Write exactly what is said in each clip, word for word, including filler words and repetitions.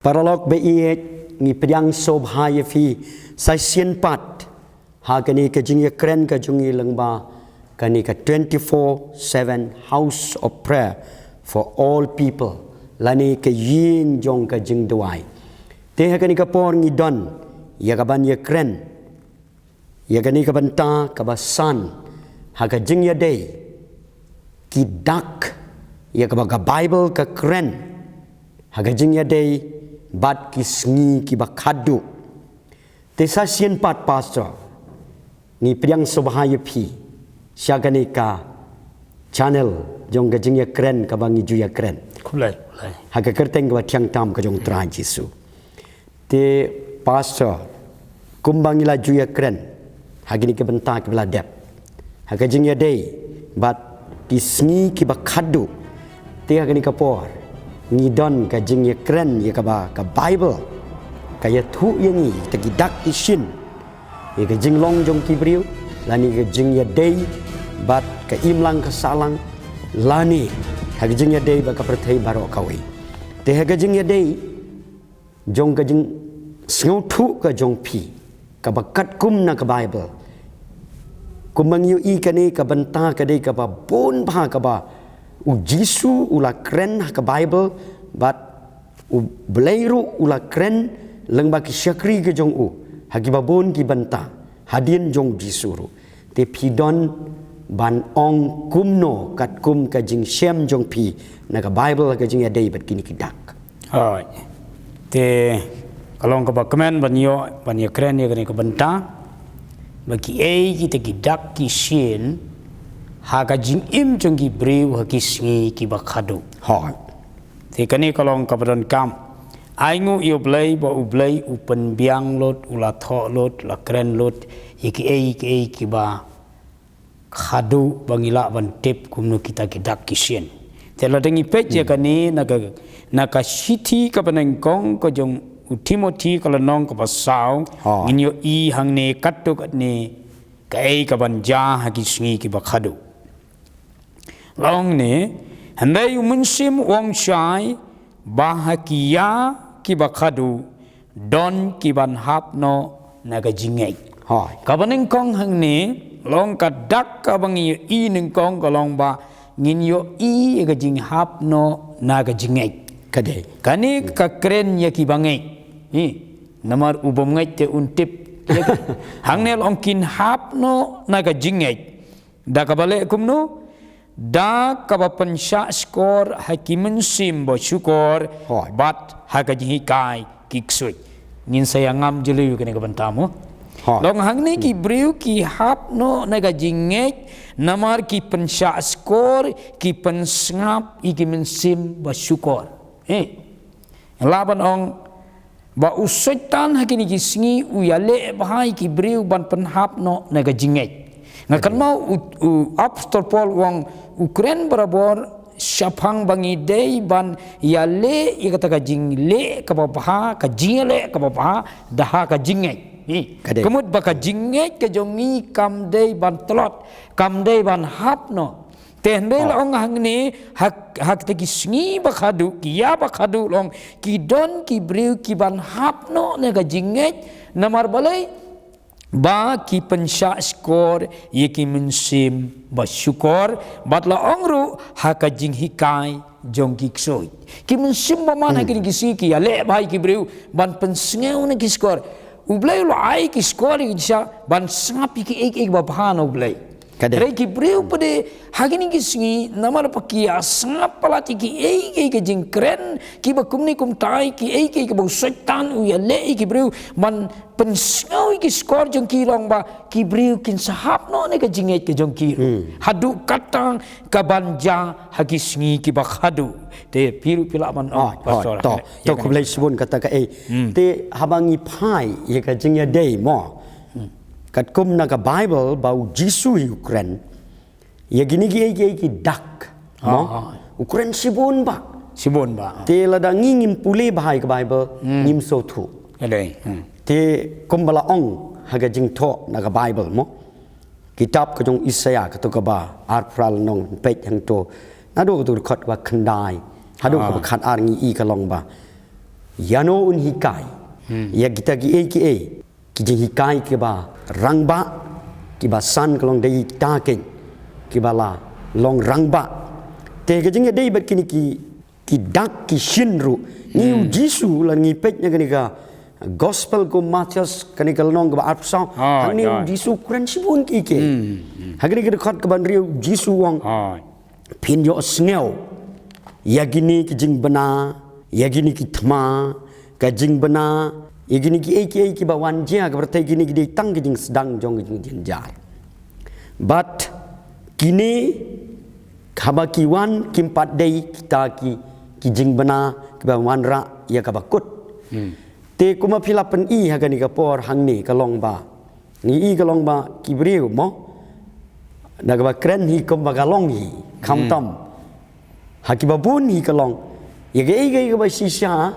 Paralok ba ïeit, ngi pdiang sngewbha ïa phi sa shisien pat ha kane ka jingïakren ka jong ngi lyngba kane ka twenty-four seven House of Prayer for All People, lane ka ïing jong ka jingduwai. Te ha kane ka por ngi don ïa ka ban ïakren ïa kane ka bynta kaba san ha ka jingïadei ki dak ïa kaba ka Baibl ka kren ha ka jingïadei bad ki sngi kiba khadduh. Te sa shisien pat, Pastor, ngi pdiang sngewbha ïa phi sha kane ka channel jong ka jingïakren kaba ngi ju ïakren. Khublei, khublei. Ha ka kyrteng kaba thiang tam ka jong U Trai Jisu. Te Pastor, kumba ngi la ju ïakren ha kine ki bynta kiba la dep ha ka jingïadei bad ki sngi kiba khadduh, te ha kane ka por ngi don ka jingïakren ïa kaba ka Baibl ka ïathuh ïa ngi, kita ki dak ki shin, ïa ka jinglong jong ki briew, lane ka jingïadei bad ka imlang ka sahlang, lane ha ka jingïadei bad ka pyrthei baroh kawei. Te ha ka jingïadei jong ka jingsngewthuh ka jong phi kaba katkum na ka Baibl, kumba ngi ïohi kane ka bynta ka dei kaba bun bha kaba U Jisu u la kren ha ka Baibl, bad U Blei ruh u la kren lyngba ki shakri ka jong u ha kiba bun ki bynta hadien jong U Jisu ruh. Te phi don ban ong kumno katkum ka jingshem jong phi na ka Baibl ha ka jingïadei bad kine ki dak? Hooid. Te ka long kaba kmen ban ïoh ban ïakren ïa kane ka bynta ba kiei kita ki dak ki shin ha ka jingim jong ki briew ha ki sngi kiba khadduh. Hooid. Te kane ka long kaba donkam. Ai nguh ïa U Blei ba U Blei u pynbiang lut, u la thoh lut, la kren lut ïa kiei kiei kiba khadduh ba ngi lah ban tip kumno kita ki dak ki shin. Te lada ngi peit ïa kane na ka, na ka shithi kaba nyngkong ka jong u Timothi ka lynnong kaba saw, ngin ïohi hangne katto katne kaei kaban jia ha ki sngi kiba khadduh. Long ne, hynrei U Mynsiem u ong shai ba ha ki ïa kiba khadduh don kiban hap noh na ka jingngeit. Hooid. Kaba nyngkong hangne, long ka dak kaba ngi ïohi nyngkong ka long ba ngin ïohi ïa ka jinghap noh na ka jingngeit. Ka dei. Kane ka kren ïa kiba ngeit. Hi, namar u bym ngeit te un tip. Hangne long kin hap noh na ka jingngeit. Da kaba leh kumno? Da kaba pynshah shkor ha ki mynsiem ba shukor, hooid, bad ha ka jinghikai ki ksuid. Ngin sa ïa ngam jylliew kane ka bynta mo. Hooid. Long hangne ki briew ki hap noh na ka jingngeit namar ki pynshah shkor, ki pynsngap ïa ki mynsiem ba shukor. Eh. Lah ban ong ba u Soitan ha kine ki sngi u ïaleh bha ïa ki briew ban pynhap noh na ka jingngeit. Nga kynmaw u, u Apostol Paul u ong u kren barabor shaphang ba ngi dei ban ïaleh ïa kata ka jingleh kaba bha, ka jingïaleh kaba bha da ha ka jingngeit. Hi. Ka dei. Ka mut ba ka jingngeit ka jong ngi kam dei ban tlot, kam dei ban hap noh. Te hynrei la ong hangne ha, ha kita ki sngi ba khadduh, ki ïa ba khadduh long, ki don ki briew kiban hap noh na ka jingngeit, namar balei? Ba ki pynshah shkor ïa ki mynsiem ba shukor, bad la ong ruh ha ka jinghikai jong ki ksuid. Ki mynsiem bymman ha kine ki sngi ki ïaleh bha ïa ki briew ban pynsngew na ki shkor. U Blei u la ai ki shkor ïa ki sha ban sngap ïa kiei kiei kiba bha na U Blei. Ka dei. Hynrei ki briew pat de ha kine ki sngi namar ba ki ïa sngap palat ïa kiei kiei ki jingkren kiba kumne kumtai, kiei kiei kiba u Soitan u ïaleh ïa ki briew ban pynsngew ïa ki shkor jong ki, long ba ki briew kin sa hap noh na ka jingngeit ka jong ki. Hmm. Haduh katta kaban jia ha ki sngi kiba khadduh. Te phi ruh phi lah ban ong, Pastor. To, to, khublei shibun kata kaei. Hmm. Te haba ngi phai ïa ka jingïadei mo, katkum na ka Baibl ba U Jisu hi u kren ïa kine kiei kiei ki dak mo, u kren shibun bha. Shibun bha. Te lada ngi ngim pule bha ïa ka Baibl, ngim sngewthuh. Ka dei. Hmm. Te kumba la ong ha ka jingthoh na ka Baibl mo, kitab ka jong u Isaïah katto kaba arphew phra lynnong, peit hangto naduh katto ka dkhot kaba khyndai haduh kaba khatar, ngi i ka long ba ïano un hikai ïa kita kiei kiei, ki jinghikai kiba rangbah, kiba san ka long dei kita keiñ kiba la long rangbah. Te ka jingïadei bad kine ki, ki dak ki shin ruh, ngi u Jisu, la ngi peit na kane ka Gospel kum Mathaios, kane ka lynnong kaba arphew saw, hangne u Jisu u kren shibun kiei kiei. Ha kane ka dkhot kaba hynriew u Jisu u ong, phin ïohsngew ïa kine ki jingbna, ïa kine ki thma, ka jingbna, ïa kine kiei kiei kiba wan jia ha ka pyrthei, kine ki dei tang ki jingsdang jong ka jingjynjar. Bad kine haba ki wan kim pat dei kita ki, ki jingbna kiba wanrah ïa kaba kut. Te kumba phi la pyni ha kane ka por hangne ka long ba ngi i ka long ba ki briew mo, da kaba kren hi kumba ka long hi, khamtam ha kiba bun hi ka long ïa kaei kaei kaba shisha,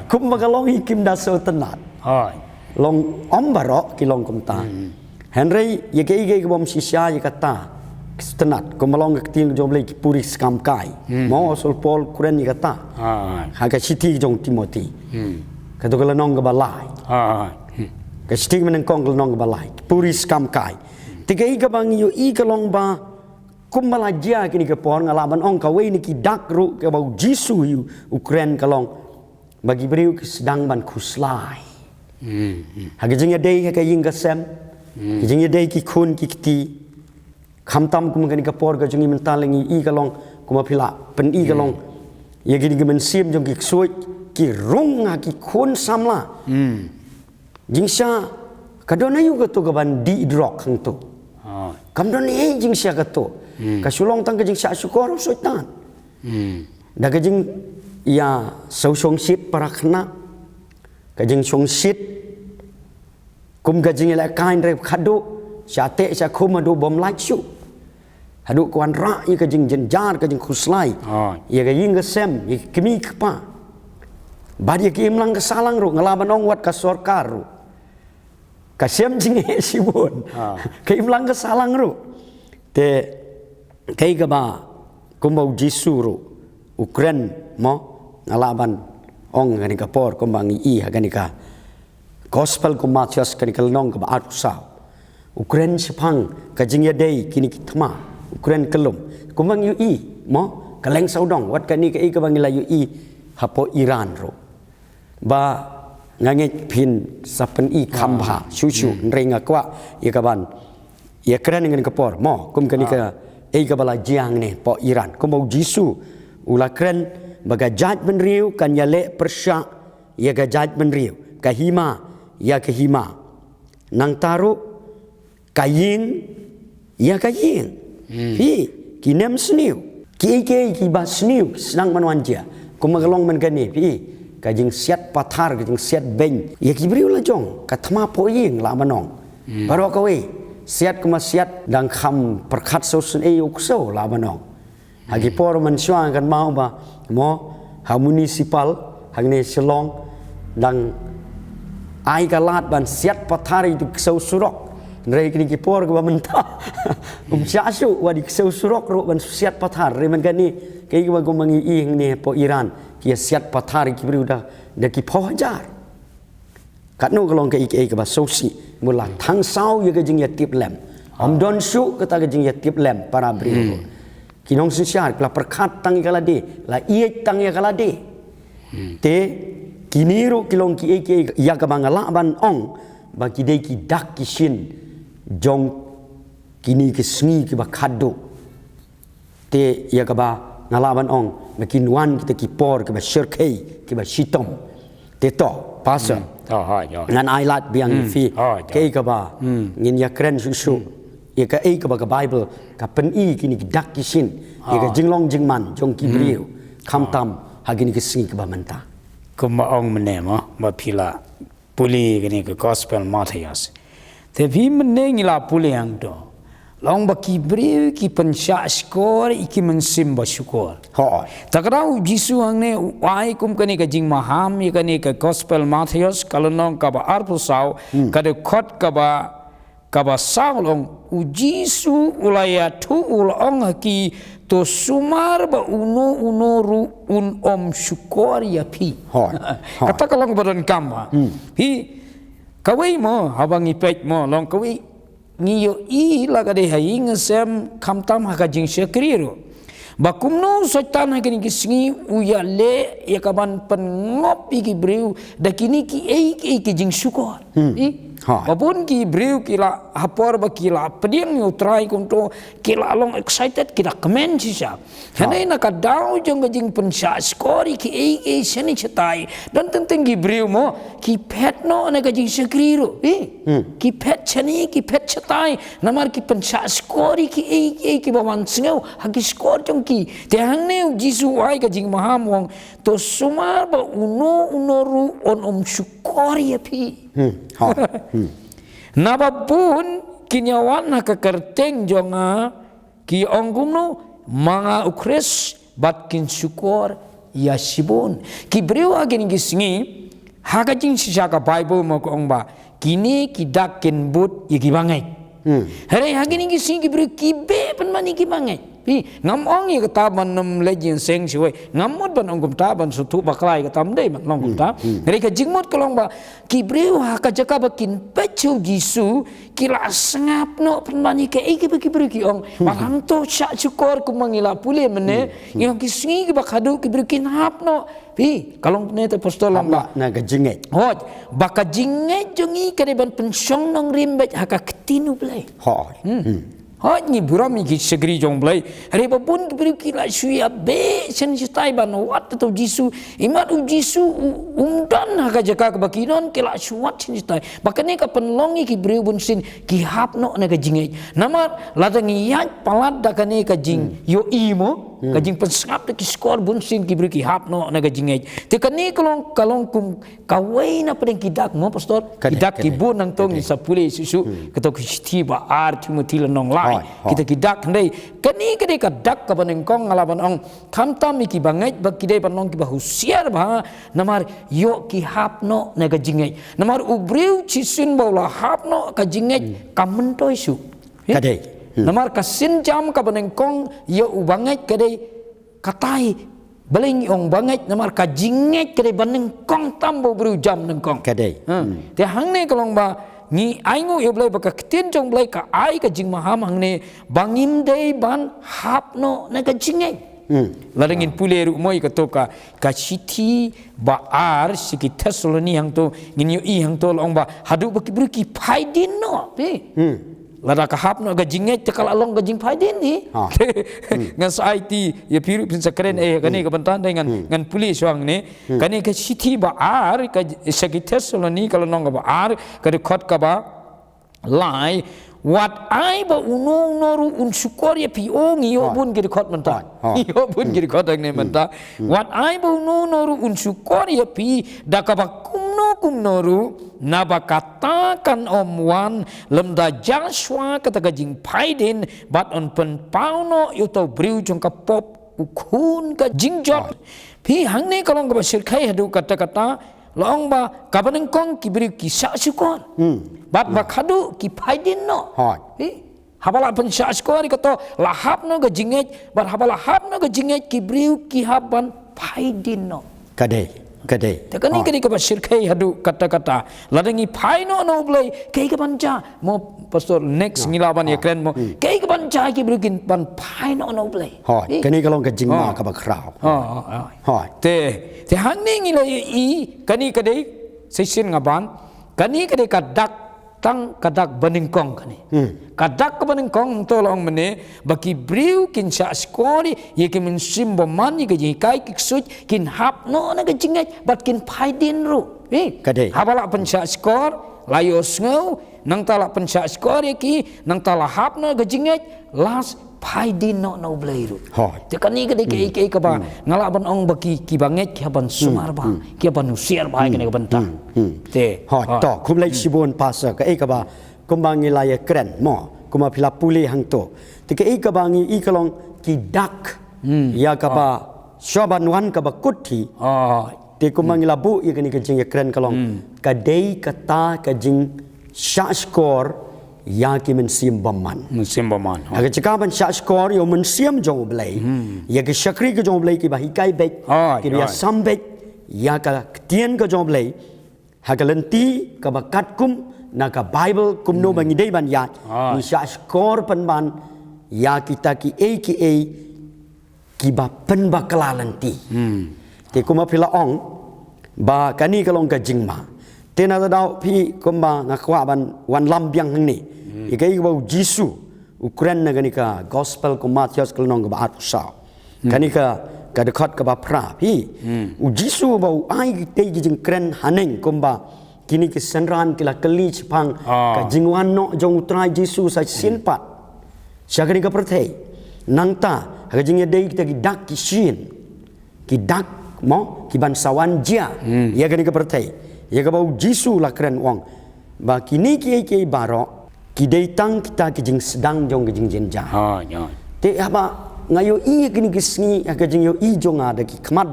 kumba ka long hi kim da sngewtynnat. Long ym baroh ki long kumta. Hynrei ïa kaei kaei kaba ym shisha ïa kata ki sngewtynnat, kumba long ka ktien jong U Blei, ki puri skam kai. Mo, u Apostol Paul u kren ïa kata ha ka shithi jong u Timothi, kato ka lynnong kaba lai, ka shithi kaba nyngkong ka lynnong kaba lai, ki puri skam kai. Te kaei kaba ngi ïohi ka long ba kumba la jia kine ki por, nga lah ban ong kawei na ki dak ruh kaba u Jisu hi u kren ka long ba ki briew ki sdang ban khuslai ha ka jingïadei ha ka ïing ka sem, ka jingïadei ki khun ki kti. Khamtam kum kane ka por ka jong ngi mynta, la ngi i ka long kumba phi la pyni ka long ïa kine ki mynsiem jong ki ksuid ki rung ha ki khun samla. Jingshisha ka don aïu kato kaban dih drok hangto? Kam don ei jingshisha kato. Ka shu long tang ka jingshah shukor u Soitan. Da ka jingïasngewshongshit para khynnah, ka jingshongshit kum ka jingïalehkai hynrei khadduh shah teh shah khum haduh bym lait shuh, haduh ka wanrah ïa ka jingjynjar, ka jingkhuslai ïa ka ïing ka sem, ïa ki kmie ki kpa. Bad ïa ka imlang ka sahlang ruh, nga lah ban ong wat ka sorkar ruh, ka shem jingeh shibun. Ka imlang ka sahlang ruh. Te kaei kaba kumba u Jisu ruh u kren mo, nga lah ban ong kane ka por kumba ngi i ha kane ka Gospel kum Mathaios, kane ka lynnong kaba arphew saw, u kren shaphang ka jingïadei kine ki thma, u kren kyllum. Kumba ngi ïohi mo, ka leng sawdong, wat kane kaei kaba ngi la ïohi hapoh Iran ruh. Ba nga ngeit phin sa pyni kham bha shuh shuh, hynrei nga kwah ïa kaban ïa kren ha kane ka por mo, kum kane kaei kaba la jia hangne hapoh Iran. Kumba u Jisu u la kren ba ka jaitbynriew kan ïaleh pyrshah ïa ka jaitbynriew, ka hima ïa ka hima, nangta ruh ka ïing ïa ka ïing. Phi, ki nemsniew, kiei kiei kiba sniew ki sdang ban wan jia. Kumba ka long mynta kane, phi, ka jingsiat pathar, ka jingsiat beiñ ïa ki briew la jong, ka thma poh ïing lah ban ong. Baroh kawei, siat kumba siat, dang kham pyrkhat sngewsynei ïa u ksew lah ban ong. Ha ki por mynshuwa kan mut ba mo, ha municipal hangne Shillong dang ai ka lad ban siat pathar ïa ki ksew surok. Hynrei kine ki por kiba mynta um shah shuh wat ki ksew surok ruh ban siat pathar. Hynrei mynta kane kaei kaba kumba ngi i hangne hapoh Iran, ki ïa siat pathar ïa ki briew da, da ki phew hajar. Katno ka long kaei kaei kaba sngewsih, mut la thang saw ïa ka jingïatiplem. Ym don shuh kata ka jingïatiplem para briew. Ki nongsynshar ki la pyrkhat tang ïa ka lade, la ïeit tang ïa ka lade. Te kine ruh ki long kiei kiei ïa kaba nga lah ban ong ba ki dei ki dak ki shin jong kine ki sngi kiba khadduh. Te ïa kaba nga lah ban ong, ba kin wan kita ki por kiba shyrkhei, kiba shitom. Te to, Pastor, ngan ai lad biang ïa phi kaei kaba ngin ïa kren shuh shuh, ïa kaei kaba ka Baibl ka pyni, kine ki dak ki shin ïa ka jinglong jingman jong ki briew, khamtam ha kine ki sngi kiba mynta. Kumba ong mynne mo, ba phi la pule kane ka Gospel Mathaios. Te phi mynne ngi la pule hangto, long ba ki briew ki pynshah shkor ïa ki mynsiem ba shukor. Hooid. Te kata u Jisu hangne u ai kum kane ka jingmaham ïa kane ka Gospel Mathaios, ka lynnong kaba arphew saw, ka dkhot kaba, kaba saw, long u Jisu u la ïathuh, u la ong ha ki To sumar ba uno uno ruh un ym shukor ïa phi. Hooid. Hooid. Kata ka long ba donkam ba. Phi, kawei mo, haba ngi peit mo, long kawei, ngi ïohi la ka dei ha ïing ha sem, khamtam ha ka jingshakri ruh. Ba kumno u Soitan ha kine ki sngi u ïaleh ïa kaban pynngop ïa ki briew da kine kiei kiei ki jingshukor. Phi? Hooid. Ba bun ki briew ki la, ha por ba ki la pdiang ïa u Trai kumto, ki la long excited, ki la kmen shisha. Hynrei na ka daw jong ka jingpynshah shkor ïa kiei kiei shane shatai, don teng teng ki briew mo, ki phet noh na ka jingshakri ruh. Phi? Ki phet shane, ki phet shatai. Namar ki pynshah shkor ïa kiei kiei kiba wan sngew ha ki shkor jong ki. Te hangne u Jisu u ai ka jingmaham u ong, to sumar ba uno uno ruh un ym shukor ïa phi. Hooid. Naba bun kin ïawan ha ka kyrteng jong nga, ki ong kumno, ma nga u Khrist, bad kin shukor ïa shibun. Ki briew ha kine ki sngi, ha ka jingshisha ka Baibl mo ka ong ba kine ki dak kin bud ïa ki bangeit. Hynrei ha kine ki sngi ki briew ki beh pynban ïa ki bangeit. Phi, ngam ong ïa kata ban ym leit ïaseng shuh wei. Ngam mut ban ong kumta ban sngewthuh bakla ïa kata, ym dei ban long kumta. Hynrei ka jingmut ka long ba ki briew ha ka jaka ba kin peit sha u Jisu, ki la sngap noh pynban ïa kaei kaba ki briew ki ong. Bad hangto shah shukor kumba ngi la pule mynne, ngi ong ki sngi kiba khadduh ki briew kin hap noh. Phi, ka long ne te Pastor long ba. Hap noh na ka jingngeit. Hooid, ba ka jingngeit jong ngi ka dei ban pynshong nongrim beit ha ka ktien U Blei. Hooid. Hooid, ngi burom ïa ki shakri jong U Blei. Hynrei ba bun ki briew ki la shu ïa beh shane shatai ban wad ïa u Jisu. Imat u Jisu u, um don ha ka jaka kaba ki don, ki la shu wad shane shatai. Ba kane ka pynlong ïa ki briew bunsien ki hap noh na ka jingngeit. Namar lada ngi ïaid palat da kane ka jingïohi mo, ka jingpynsngap da ki shkor, bunsien ki briew ki hap noh na ka jingngeit. Te kane ka long, ka long kum kawei na pdeng ki dak mo, Pastor. Ki dak ki bun nangto ngi sa pule shuh shuh. Kato ka shithi ba ar Timothi lynnong lai. Kita ki dak, hynrei kane ka dei ka dak kaba nyngkong, nga lah ban ong, khamtam ïa ki bangeit ba ki dei ban long kiba husiar bha, namar ïoh ki hap noh na ka jingngeit. Namar u briew shisien ba u la hap noh ka jingngeit, kam myntoi shuh. Ka dei. Namar ka sienjam kaba nyngkong ïa u bangeit ka dei katai. Balei ngi ong bangeit? Namar ka jingngeit ka dei ba nyngkong tam ba u briew jam nyngkong. Ka dei. Te hangne ka long ba ngi ainguh ïa U Blei ba ka ktien jong U Blei ka ai ka jingmaham hangne ba ngim dei ban hap noh na ka jingngeit. Lada ngin pule ruh mo ïa kato ka, ka shithi ba ar sha ki Thessaloni hangto, ngin ïohi hangto la ong ba haduh ba ki briew ki phai dien noh. Phi. Lada ka hap noh ka jingngeit te ka la long ka jingphai dien hi. Ngan sa aiti ïa phi ruh phin sa kren eh kane ka bynta, hynrei ngan, ngan pule shuwa hangne. Kane ka shithi ba ar ka, sha ki Thessaloni ka lynnong kaba ar, ka dkhot kaba lai, wat ai ba uno uno ruh un shukor ïa phi. O, ngi ïoh bun ki dkhot mynta. Ngi ïoh bun ki dkhot hangne mynta. Wat ai ba uno uno ruh un shukor ïa phi da kaba kumno kumno ruh, naba kata kan ym wan lymda jia shuwa kata ka jingphai dien, bad yn pynpaw noh ïa uta u briew jong ka pop, u khun ka jingjot. Phi, hangne ka long kaba shyrkhei haduh katta katta, la ong ba kaba nyngkong ki briew ki shah shukor. Bad ba khadduh ki phai dien noh. Phi, haba la pynshah shukor ïa kato, la hap noh ka jingngeit, bad haba la hap noh ka jingngeit ki briew ki hap ban phai dien noh. Ka dei, ka dei. Te kane ka dei kaba shyrkhei haduh katta katta. Lada ngi phai noh na U Blei, kaei kaban jia? Mo Pastor, next ngi lah ban ïa kren mo. Kaei kaban jia ki briew kin ban phai noh na U Blei? Hooid, kane ka long ka jingma kaba khraw. Hooid. Te, te hangne ngi la ïohi, kane ka dei, sa shisien nga ban, kane ka dei ka dak, tang ka dak ba nyngkong kane. Ka dak kaba nyngkong hangto la ong mynne ba ki briew kin shah shukor ïa ki mynsiem bymman, ïa ki jinghikai ki ksuid, kin hap noh na ka jingngeit bad kin phai dien ruh. Phi. Ka dei. Haba la pynshah shukor, la ïohsngew, nangta la pynshah shukor ïa ki, nangta la hap noh ka jingngeit, la phai dien noh na U Blei ruh. Hooid. Te kane ka dei kaei kaei kaba nga lah ban ong ba ki, ki bangeit ki hap ban sumar bha, ki hap ban husiar bha ïa kane ka bynta. Te. Hooid, to, khublei shibun Pastor, kaei kaba kumba ngi la ïa kren mo, kumba phi la pule hangto. Te kaei kaba ngi i ka long ki dak ïa kaba shuwa ban wan kaba kut hi. Te kumba ngi la buh ïa kane ka jingïakren ka long, ka dei kata ka jingshah shukor ïa ki mynsiem bymman. Mynsiem bymman. Ha ka jaka ban shahshkor ïa u mynsiem jong U Blei, ïa ki shakri ki jong U Blei kiba hikai beit, kiba ïasam beit ïa ka ktien ka jong U Blei, ha ka lynti kaba katkum na ka Baibl kumno ba ngi dei ban ïaid, ngi shahshkor pynban ïa kita kiei kiei kiba pynbakla lynti. Te kumba phi la ong ba kane ka long ka jingma. Te na ka daw phi kumba nga kwah ban wanlam biang hangne. Ïa kaei kaba U Jisu u kren na kane ka gospel ka Mathaios ka lynnong kaba arphew saw. Kane ka, ka dkhot kaba phra phi. U Jisu ba u ai kitei ki jingkren haneng kumba kine ki synran ki la kylli shaphang ka jingwan noh jong U Trai Jisu sa shisien pat sha kane ka pyrthei. Nangta ha ka jingïadei kita ki dak ki shin, ki dak mo ki ban sa wan jia ïa kane ka pyrthei, ïa kaba U Jisu la kren u ong ba kine kiei kiei baroh ki dei tang kita ki jingsdang jong ka jingjynjar. Te haba nga ïohi ïa kine ki sngi ha ka jingïohi jong nga da ki khmat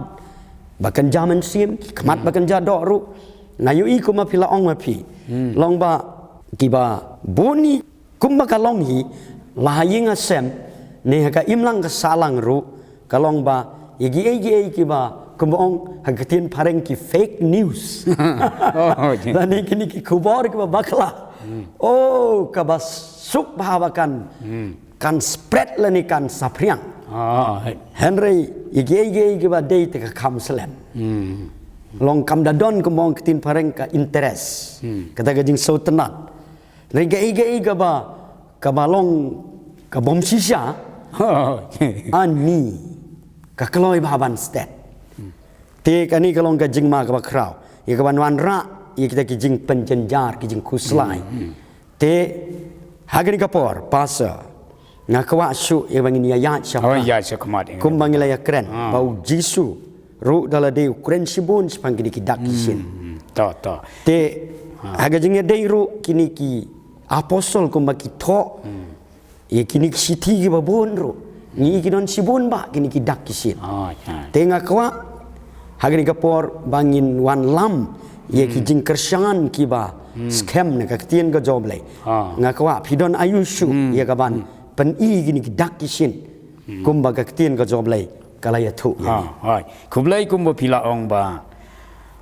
ba kynja mynsiem, ki khmat ba kynja doh ruh, nga ïohi kumba phi la ong ma phi, long ba kiba bun hi kumba ka long hi la ha ïing ha sem ne ha ka imlang ka sahlang ruh, ka long ba ïa kiei kiei kiba kumba ong ha ka ktien phareng ki fake news. Lane kine ki khubor kiba bakla. Oh, kaba suk bha ba kan, kan spread lane kan saphriang. Hynrei ïa kiei kiei kiba dei te ka kham slem. Long kam da don kumba ong ka ktien phareng ka interest, kata ka jingsngewtynnat. Hynrei kaei kaei kaba, kaba long ka bym shisha, ani ka kloi bha ban stet. Te kane ka long ka jingma kaba khraw ïa ka ban wanrah ïa kita ki jingpynjynjar, ki jingkhuslai. Te ha kane ka por, Pastor, nga kwah shuh ïa ba ngin ïa ïaid shakhmat, kumba ngi la ïa kren ba U Jisu ruh da lade u kren shibun shaphang kine ki dak ki shin. Te ha ka jingïadei ruh kine ki apostol kumba ki thoh ïa kine ki shithi kiba bun ruh, ngi i ki don shibun bah kine ki dak ki shin. Te nga kwah ha kane ka por ba ngin wanlam ïa ki jingkyrshan kiba skhem na ka ktien ka jong U Blei. Nga kwah phi don aïu shuh ïa ka ban pyni kine ki dak ki shin kumba ka ktien ka jong U Blei ka la ïathuh ïa ngi. Khublei. Kumba phi la ong ba,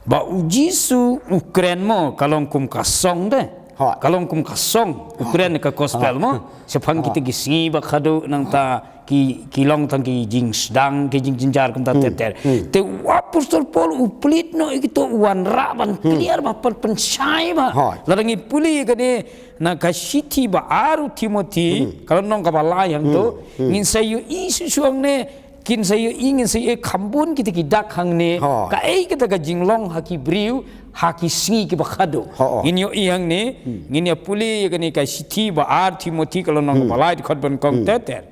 ba U Jisu u kren mo ka long kum ka song de. Ka long kum ka song u kren ka gospel mo shaphang kita ki sngi ba khadduh, nangta ki, ki long tang ki jingsdang, ki jingjynjar kumta ter ter. Te u apostol Paul u plie noh ïa kito, u wanrah ban clear ba, pynshai ba. Lada ngi pule kane na ka shithi ba ar u Timothi ka lynnong kaba lai hangto, ngin sa ïohi shuh shuh hangne, kin sa ïohi, ngin sa ïohi kham bun kita ki dak hangne. Kaei kata ka jinglong ha ki briew ha ki sngi kiba khadduh. Ngin ïohi hangne, ngin ïa pule ïa kane ka shithi ba ar Timothi ka lynnong kaba lai, dkhot ba nyngkong ter ter.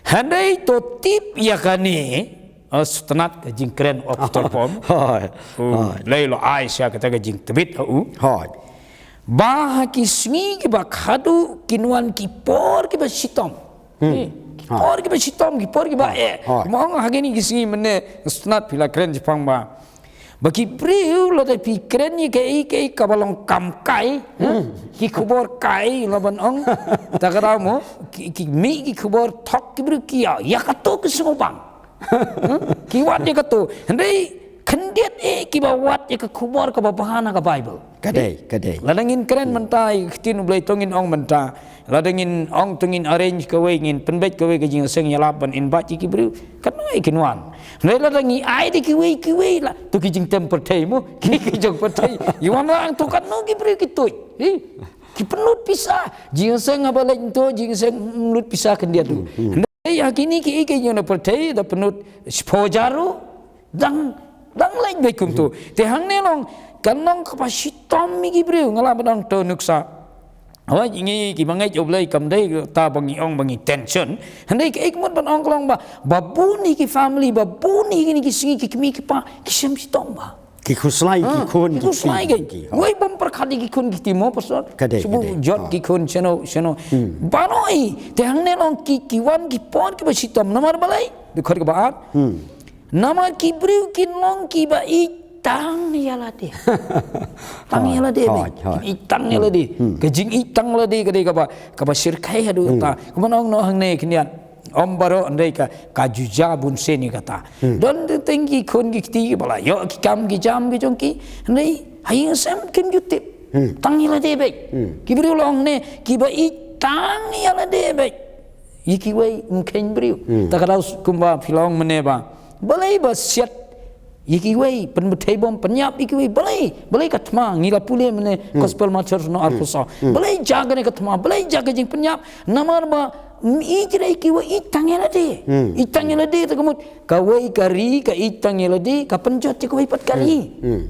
Hynrei to tip ïa kane, sngewtynnat ka jingkren u apostol Paul. U Blei u la ai sha kata ka jingtbit ha u ba ha ki sngi kiba khadduh kin wan ki por kiba shitom. Ki por kiba shitom, ki por kiba eh. Mo, ha kine ki sngi mynne, sngewtynnat phi la kren shaphang ba, ba ki briew lada phi kren ïa kaei kaei kaba long kam kai, ki khubor kai la ban ong, ta ka daw mo, ki, ki mih ki khubor thok, ki briew ki ïa, ïa kato ki sngewbang. Ki wad ïa kato. Hynrei khyndiat eh kiba wad ïa ka khubor kaba bha na ka Baibl. Ka dei, ka dei. Lada ngin kren mynta ïa ka ktien U Blei, to ngin ong mynta, lada ngin ong to ngin arrange kawei, ngin pynbeit kawei ka jingïaseng ïalap ban invite ïa ki briew, katno eh kin wan. Hynrei lada ngi ai da kiwei kiwei la, to ki jingtem pyrthei mo, ki, ki jong pyrthei. Ïa wan lang to katno ki briew ki tuid. Ki pynlut pisa. Jingïaseng haba leit to, jingïaseng lut pisa khyndiat ruh. Hynrei ha kine kiei kiei jong na pyrthei, da pynlut shiphew hajar ruh, dang, dang leit beit kumto. Te hangne long, kan long kaba shitom ïa ki briew, nga lah ban ong to nuksa. Hooid, ngi kiba ngeit U Blei kam dei ta ba ngi ong ba ngi tension. Hynrei kaei ka mut ban ong ka long ba, ba bun hi ki family, ba bun hi kine ki sngi ki kmie ki kpa ki shem shitom ba. Ki khuslai ki khun, ki khuslai ki. Wei bym pyrkhat ïa ki khun ki kti mo, Pastor. Ka dei, ka dei. Shu jot ki khun shano shano. Baroh hi. Te hangne long ki, ki wan ki por kiba shitom. Namar balei? Dkhot kaba ar. Namar ki briew kin long kiba ïeit tang ïa lade. Tang ïa lade, beit. Ïeit tang ïa lade. Ka jingïeit tang lade ka dei kaba, kaba shyrkhei haduh katta. Kumno ong noh hangne khyndiat. Ym baroh, hynrei ka, ka ju jia bun sien ïa kata. Don teng teng ki khun ki kti kiba la ïoh ki kam ki jam ki jong ki. Hynrei ha ïing ha sem kim ju tip. Tang ïa lade, beit. Ki briew la ong ne, kiba ïeit tang ïa lade, beit. Ïa kiwei ym kheiñ briew. Ta ka daw kumba phi la ong mynne ba, balei ba siat ïa kiwei, pynbthei bym pynïap ïa kiwei, balei, balei ka thma, ngi la pule mynne Gospel Mathaios lynnong arphew saw. Balei jia kane ka thma, balei jia ka jingpynïap, namar ba ym ïeit ïa kiwei, ïeit tang ïa lade. Ïeit tang ïa lade, te ka mut kawei ka ri ka ïeit tang ïa lade, ka pynjot ïa kawei pat ka ri.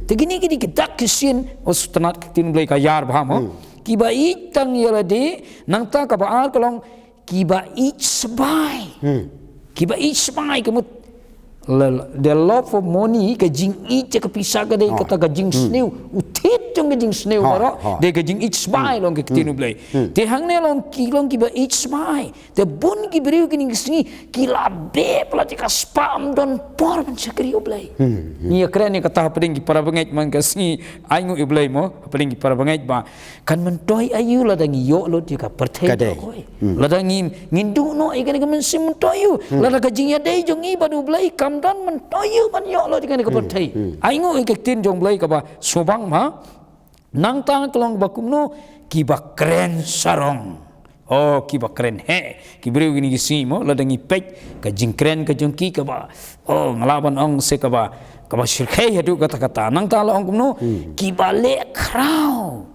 Te kine ki dei ki dak ki sien, oh sngewtynnat ka ktien Blei ka ïar bha mo. Kiba ïeit tang ïa lade, nangta kaba ar ka long, kiba ïeit sbai. Kiba ïeit sbai, ka mut, la, la, the love of money, ka jingïeit ïa ka pisa ka dei kata ka jingsniew. U thied jong ka jingsniew baroh, dei ka jingïeit sbai long ka ktien U Blei. Te hangne long ki, long kiba ïeit sbai. Te bun ki briew kine ki sngi ki la beh palat ïa ka spah, ym don por ban shakri U Blei. Ngi ïa kren ïa kata hapdeng ki para bangeit man ka sngi, ai nguh ïa U Blei mo, hapdeng ki para bangeit ba kan myntoi aïu lada ngi ïoh lut ïa ka pyrthei baroh kawei. Lada ngi, ngin duh noh ïa kane ka mynsiem myntoi aïu. Lada ka jingïadei jong ngi bad U Blei kam don, myntoi aïu ban ïoh lut ïa kane ka pyrthei. Ai nguh ïa ka ktien jong U Blei kaba sngewbha ma. Nangta ka long ba kumno, kiba kren sarong. Oh, kiba kren heh. Ki briew kine ki sngi mo, lada ngi peit ka jingkren ka jong ki kaba, oh, nga lah ban ong se kaba, kaba shyrkhei haduh katta katta. Nangta la ong kumno, kiba leh khraw.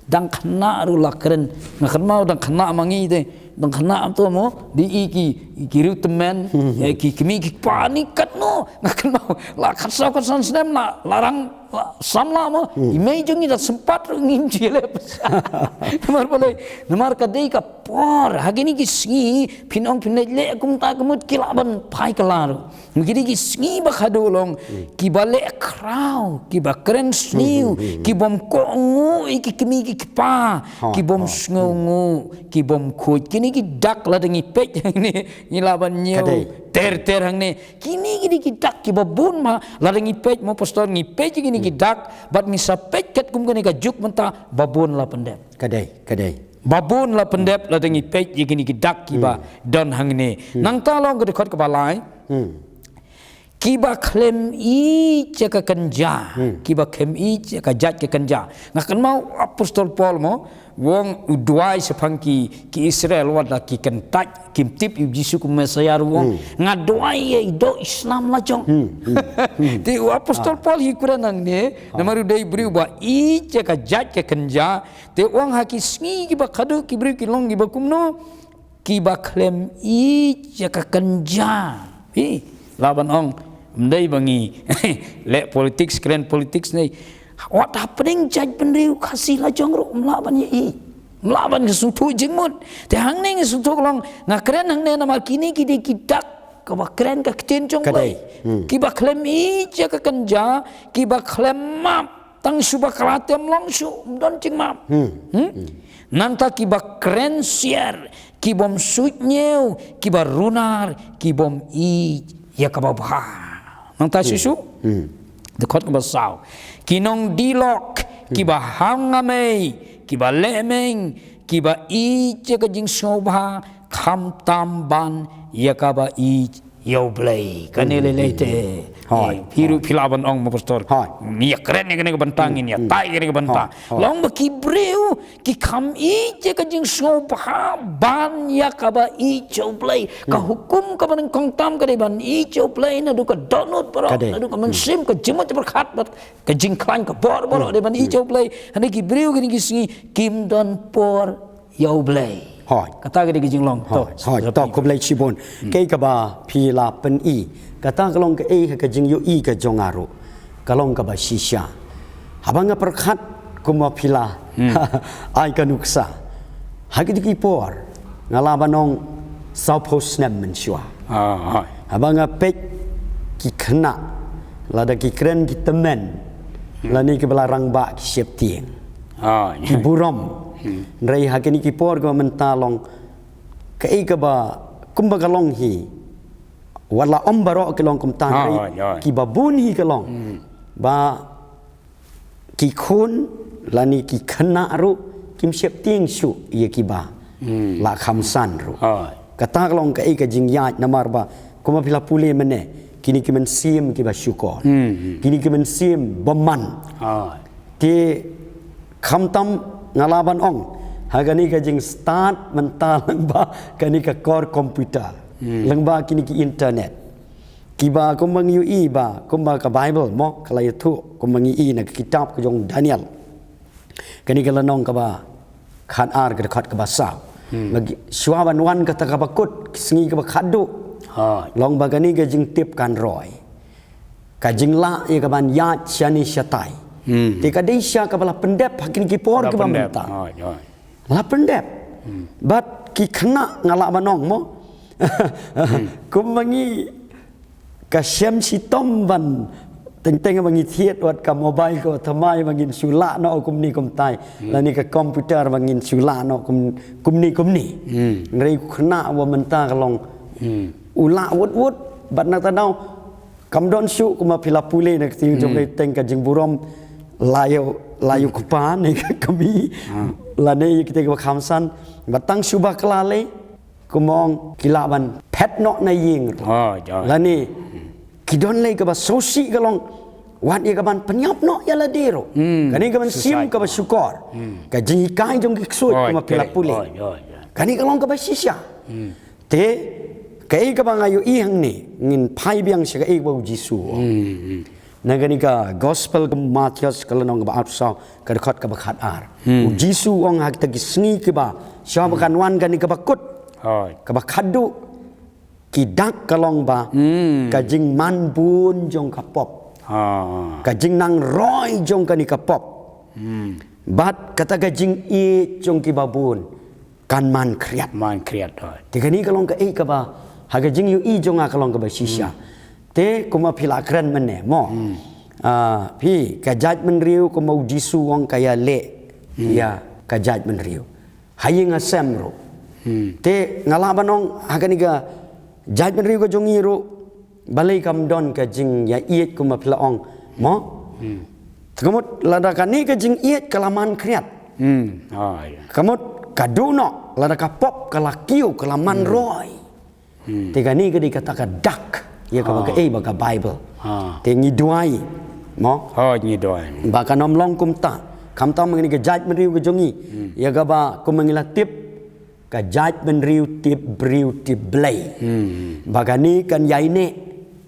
Dang khynnah ruh la kren. Nga kynmaw dang khynnah ma ngi te, dang khynnah to mo, dei i ki, ki riew tymmen, eh, ki kmie ki kpa ni katno. Nga kynmaw la khatsaw khatsan snem la, la rang, la samla mo. I mei jong ngi da sympat ruh ngim ju leh pyrshah. Namar balei, namar ka dei ka por, ha kine ki sngi, phin ong phin leh kumta ka mut ki lah ban phai kylla ruh. Ki dei ki sngi ba khadduh long, kiba leh khraw, kiba kren sniew, ki bym kohnguh ïa ki kmie ki kpa, ki bym sngewnguh, ki bym khuid. Kine ki dak lada ngi peit hangne, ngi lah ban ñiew ter ter hangne. Kine ki dei ki dak kiba bun ma, lada ngi peit mo pastor, ngi peit ïa kine ki dak, bad ngi sa peit katkum kane ka juk mynta, ba bun la pyndep. Ka dei, ka dei. Ba bun la pyndep lada ngi peit ïa kine ki dak kiba don hangne. Nangta long ka dkhot kaba lai. Kiba khlem ïeit ïa ka kynja, kiba khlem ïeit ïa ka jait ka kynja. Nga kynmaw u Apostol Paul mo, u ong u duwai shaphang ki, ki Israel wat la ki kyntait, kim tip ïa u Jisu kum Messaïah ruh u ong. Nga duwai ïa i doh Islam la jong. Te u Apostol Paul hi kren hangne, namar u dei briew ba ïeit ïa ka jait ka kynja, te u ong ha ki sngi kiba khadduh ki briew ki long kiba kumno, kiba khlem ïeit ïa ka kynja. Hi, lah ban ong, ym dei ba ngi leh politics, kren politics ne. Wat hapdeng jaitbynriew Khasi la jong ruh, ym lah ban ïa ïeit. Ym lah ban sngewthuh jingmut. Te hangne ngi sngewthuh long, nga kren hangne namar kine ki dei ki dak, kaba kren ka ktien jong U Blei. Kiba khlem ïeit ïa ka kynja, kiba khlem map. Tang shu bakla te ym long shuh, ym don jingmap. Nangta kiba kren siar, ki bym suidñiew, kiba runar, ki bym ïeit ïa kaba bha. Nangta shisha, dkhot kaba saw. Ki nongdih lok, kiba ham nga mei, kiba leh meng, kiba ïeit ïa ka jingsngewbha, khamtam ban ïa kaba ïeit ïa U Blei. Kane lei lei te. Hooid. Eh, phi ruh phi lah ban ong mo pastor. Hooid. Ngi ïa kren ïa kane ka bynta, ngi ïa tai ïa kane ka bynta. Hooid. Long ba ki briew ki kham ïeit ïa ka jingsngewbha ban ïa kaba ïeit ïa U Blei. Ka hukum kaba nyngkong tam ka dei ban ïeit ïa U Blei naduh ka dohnud baroh, naduh ka mynsiem, ka jingmut jingpyrkhat bad ka jingkhlaiñ ka bor baroh, dei ban ïeit ïa U Blei. Hynrei ki briew kine ki sngi kim don por ïa U Blei. Hooid. Kata ka dei ka jinglong. Hooid. To, hooid. To, khublei shibun. Kaei kaba phi la pyni, kata ka long kaei ha ka jingïohi ka jong nga ruh, ka long kaba shisha. Haba nga pyrkhat kumba phi la ai ka nuksa, ha kito ki por nga lah ban ong sawphew snem mynshuwa. Ah, hooid. Haba nga peit ki khynnah, lada ki kren ki tymmen, lane kiba la rangbah ki sheptieng. Ah, ki burom. Hynrei ha kine ki por kaba mynta long kaei kaba kumba ka long hi. Wat la ym baroh ki long kumta, hynrei kiba bun hi ka long ba ki khun lane ki khynnah ruh kim sheptieng shuh ïa kiba la kham san ruh. Kata ka long kaei ka jingïaid namar ba kumba phi la pule mynne, kine ki mynsiem kiba shukor. Kine ki mynsiem bymman. Te khamtam nga lah ban ong ha kane ka jingstad mynta lyngba kane ka kor computer, lyngba kine ki internet, kiba kumba ngi ïohi ba kumba ka Bible mo ka la ïathuh, kumba ngi i na ka kitab ka jong Daniel, kane ka lynnong kaba khat ar, ka dkhot kaba saw. Ba ki, shuwa ban wan kata kaba kut, ki sngi kaba khatduh, long ba kane ka jingtip kan roi, ka jinglah ïa kaban ïaid shane shatai. Te ka dei shisha kaba la pyndep ha kine ki por kiba mynta. La pyndep. Bad ki khynnah nga lah ban ong mo, kumba ngi, ka shem shitom ban, teng teng ba ngi thied wat ka mobile ko thymmai ba ngin shu lah noh kumne kumtai, lane ka computer ba ngin shu lah noh kum, kumne kumne. Hynrei u khynnah ba mynta ka long u lah wut wut. Bad na ta daw kam don shuh kumba phi la pule na ka ktien jong ka teng ka jingburom la ïoh, la ïoh kpa ne ka kmie, lane ïa kita kiba kham san, bad tang shu bakla lei, kumba ong ki lah ban phet noh na ïing ruh. Lane ki don lei kaba sngewsih ka long wat ïa kaban pynïap noh ïa lade ruh. Kane ka mynsiem kaba shukor, ka jinghikai jong ki ksuid kumba phi la pule, kane ka long kaba shisha. Te kaei kaba nga ïohi hangne, ngin phai biang sha kaei kaba u Jisu u ong. Na kane ka gospel ka Mathaios ka lynnong kaba arphew saw, ka dkhot kaba khat ar, u Jisu u ong ha kita ki sngi kiba, shuwa ba kan wan kane kaba kut, kaba khatduh, ki dak ka long ba ka jingman bun jong ka pop, ka jingnang roi jong kane ka pop, bad kata ka jingïeit jong kiba bun kan man khriat. Man khriat, hoi. Te kane ka long kaei kaba ha ka jingïohi jong nga ka long kaba shisha. Te kumba phi la kren mynne mo, ah, phi, ka jaitbynriew kumba u Jisu u ong ka ïaleh ïa ka jaitbynriew ha ïing ha sem ruh. Te nga lah ban ong ha kane ka jaitbynriew ka jong ngi ruh balei kam don ka jingïaieit kumba phi la ong mo. Te ka mut lada kane ka jingïeit ka la man khriat, ka mut ka duh noh, lada ka pop ka la kiew, ka la man roi. Te kane ka dei kata ka dak ïa kaba kaei ba ka Bible. Te ngi duwai mo, ngi duwai ba kan ym long kumta. Khamtam kane ka jaitbynriew ka jong ngi, ïa kaba kumba ngi la tip, ka jaitbynriew tip briew tip Blei. Ba kane kan ïai neh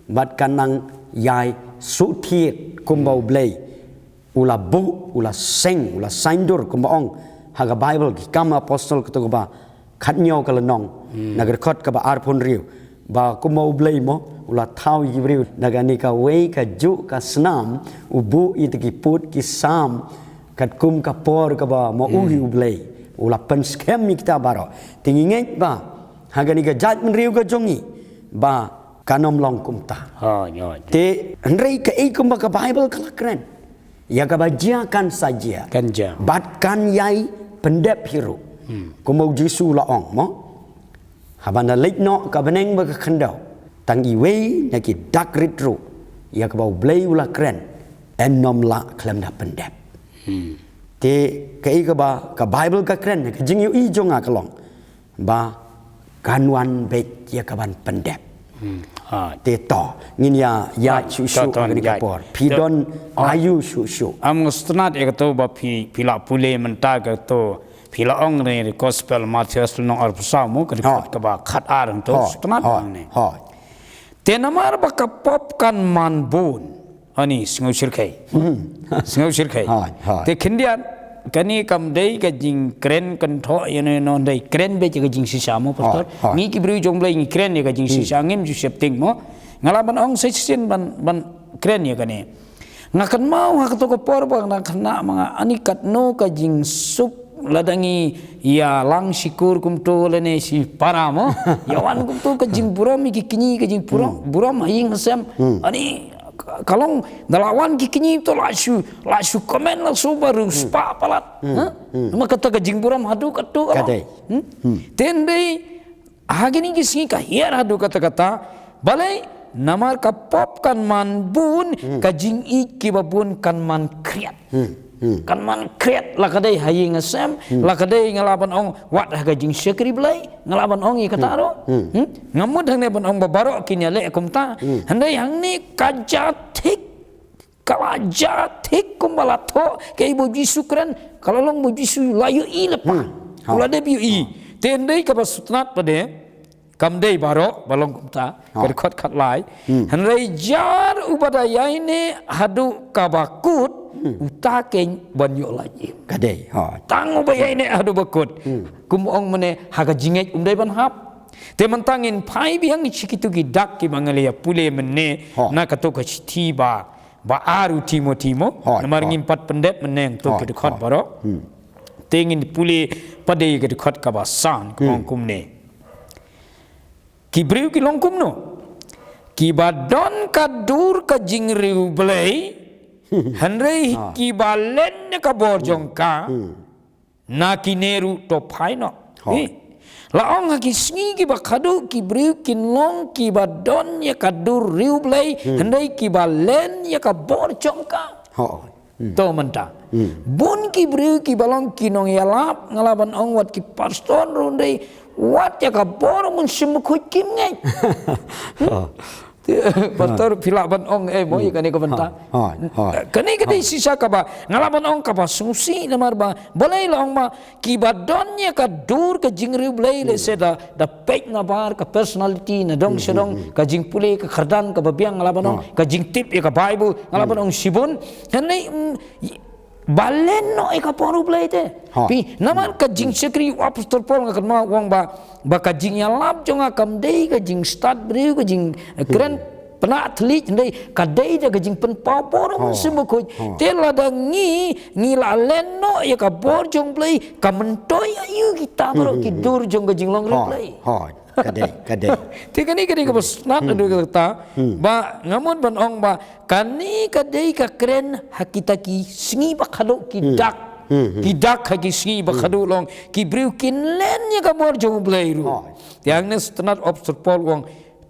bad kan nang ïai suhthied kumba u Blei u la buh, u la seng, u la saiñdur kumba ong ha ka Bible, Ki Kam Apostol kata kaba khathynñiew ka lynnong, na ka dkhot kaba arphew hynriew, ba kumba u Blei mo u la thaw ïa ki briew da kane kawei ka juh ka snam, u buh ïa kita ki pud ki sam katkum ka por kaba mo u hi u Blei, u la pynskhem ïa kita baroh. Te ngi ngeit ba ha kane ka jaitbynriew ka jong ngi ba kan ym long kumta. Te hynrei kaei kumba ka Bible ka la kren, ïa kaba jia kan sa jia, kan jia, bad kan ïai pyndep hi ruh. Kumba u Jisu u la ong mo, haba nga leit noh ka bneng bad ka khyndew, tang iwei na ki dak rit ruh ïa kaba u Blei u la kren yn ym lah khlem da pyndep. Te kaei kaba ka Bible ka kren, ka jingïohi jong nga ka long ba kan wan beit ïa kaban pyndep. Te to ngin ïa ïaid shuh shuh ha kane ka por. Phi don aïu shuh shuh? Am, nga sngewtynnat ïa kato ba phi, phi la pule mynta kato, phi la ong ne Gospel Mathaios lynnong arphew saw mo, ka dkhot kaba khat ar, to sngewtynnat hangne. Te namar ba ka pop kan man bun. Ani, sngewsyrkhei. Sngewsyrkhei. Te khyndiat, kane kam dei ka jingkren kynthoh ïano ïano, dei kren beit ïa ka jingshisha mo, Pastor. Ngi ki briew jong Blei ngi kren ïa ka jingshisha, ngim ju sheptieng mo. Nga lah ban ong sa shisien ban, ban kren ïa kane. Nga kynmaw ha kato ka por ba nga khynnah ma nga, ani katno ka jingsuk lada ngi ïalang shi kur kumto lane shi para mo. Ïa wan kumto ka jingburom ïa ki kñi, ka jingburom, burom ha ïing ha sem. Ani ka long da la wan ki kñi to la shu, la shu comment la shu ba riewspah palat. Ma kata ka jingburom haduh katto ka long. Te hynrei ha kine ki sngi ka hiar haduh katta katta. Balei? Namar ka pop kan man bun, ka jingïeit kiba bun kan man khriat. Kan man khriat, la ka dei ha ïing ha sem, la ka dei nga lah ban ong wat ha ka jingshakri Blei, nga lah ban ong ïa kata ruh. Hmm? Nga mut hangne ban ong ba baroh kin ïaleh kumta. Hynrei hangne ka jia thik, ka la jia thik kumba la thoh, kaei ba u Jisu u kren, ka la long ba u Jisu u la ïohi lypa. U la dep ïohi. Te hynrei kaba sngewtynnat pat de, kam dei baroh ba long kumta, ka dkhot khatlai. Hynrei jar uba da ïaineh haduh kaba kut, uta keiñ ban ïoh lait im. Ka dei, hooid. Tang uba ïaineh haduh ba kut. Kum ong mynne ha ka jingngeit um dei ban hap. Te mynta ngin phai biang sha kito ki dak kiba ngi la ïa pule mynne na kato ka shithi ba, ba ar u Timothi mo. Hooid, namar ngim pat pyndep mynne to ki dkhot baroh. Te ngin pule pat de ka dkhot kaba san, ka ong kumne. Ki briew ki long kumno? Kiba don ka dur ka jingriewblei, hynrei kiba len ïa ka bor jong ka, na kine ruh to phai noh. Hooid. Eh, la ong ha ki sngi kiba khadduh ki briew kin long kiba don ïa ka dur riewblei, hynrei kiba len ïa ka bor jong ka. Hooid. To mynta. Bun ki briew kiba long ki nongïalap, nga lah ban ong wat ki pastor ruh, hynrei wat ïa ka bor Mynsiem Bakhuid kim ngeit. Pastor phi lah ban ong, eh, mo ïa kane ka bynta. Hooid, hooid. Kane ka dei shisha kaba nga lah ban ong kaba sngewsih, namar ba balei la ong ba kiba don ïa ka dur ka jingriewblei, lehse da, da peit nabar ka personality, na dong sha dong, ka jingpule ka kyrdan kaba biang, nga lah ban ong, ka jingtip ïa ka Bible, nga lah ban ong shibun. Hynrei, mm, ba len noh ïa ka bor U Blei te. Phi, namar ka jingshakri u Apostol Paul, nga kynmaw u ong ba, ba ka jingïalap jong nga kam dei ka jingstad briew, ka jingkren pynah thylliej, hynrei ka dei da ka jingpynpaw bor u Mynsiem Bakhuid. Te lada ngi, ngi la len noh ïa ka bor jong U Blei, ka myntoi aïu kita baroh ki dur jong ka jinglong riewblei. Hooid, ka dei, ka dei. Te kane ka dei kaba sngewtynnat, naduh kata, ba nga mut ban ong ba kane ka dei ka kren ha kita ki sngi ba khadduh ki dak. Ki dak ha ki sngi ba khadduh long ki briew kin len ïa ka bor jong U Blei ruh. Te hangne sngewtynnat u Apostol Paul u ong,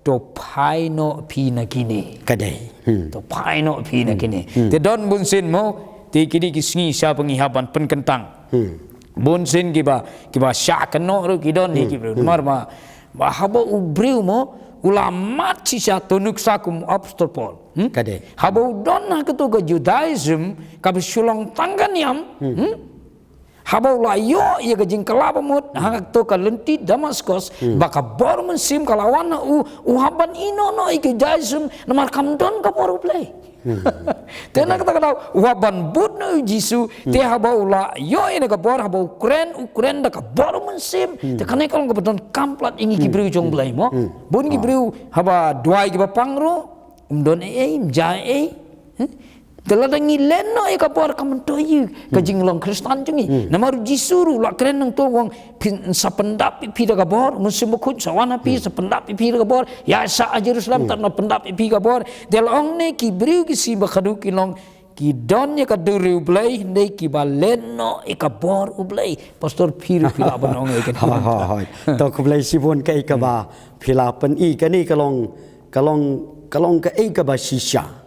to phai noh phi na kine. Ka dei. To phai noh phi na kine. Te don bunsien mo, te ki dei ki sngi sha ba ngi hap ban pynkyntang. Bunsien kiba, kiba shah kynnoh ruh ki don hi ki briew. Namar ba, ba haba u briew mo, u la mad shisha, to nuksa kum u Apostol Paul. Hmm? Ka dei. Haba u don ha kato ka Judaism, kaba shu long tang ka niam. Hmm? Haba u la ïoh ïa ka jingkylla bamut ha kato ka lynti Damaskos, ba ka bor mynsiem ka la wan ha u, u hap ban ïehnoh noh ïa ka Judaism, namar kam don ka bor U Blei. Te na kata ka daw u hap ban bud noh ïa u Jisu. Te haba u la ïoh ïa ka bor, haba u kren, u kren da ka bor mynsiem. Te kane ka long kaba donkam palat ïa ngi ki briew jong U Blei mo. Bun ki briew haba duwai kiba pang ruh, um don ei ei, um jia ei ei. Te lada ngi len noh ïa ka bor, ka myntoi ïa ka jinglong Khristan jong ngi. Namar u Jisu ruh u la kren nangto u ong, phin sa pyndap ïa phi da ka bor, Mynsiem Bakhuid sa wan ha phi, sa pyndap ïa phi da ka bor, ïaishah ha Jerusalem, tad noh pyndap ïa phi ka bor. Te la ong ne ki briew ki sngi ba khadduh ki long ki don ïa ka dur riewblei, hynrei kiba len noh ïa ka bor U Blei. Pastor phi ruh phi lah ban ong ïa ka. Hooid, hooid, hooid. To khublei shibun kaei kaba phi la pyni, kane ka long, ka long, ka long kaei kaba shisha.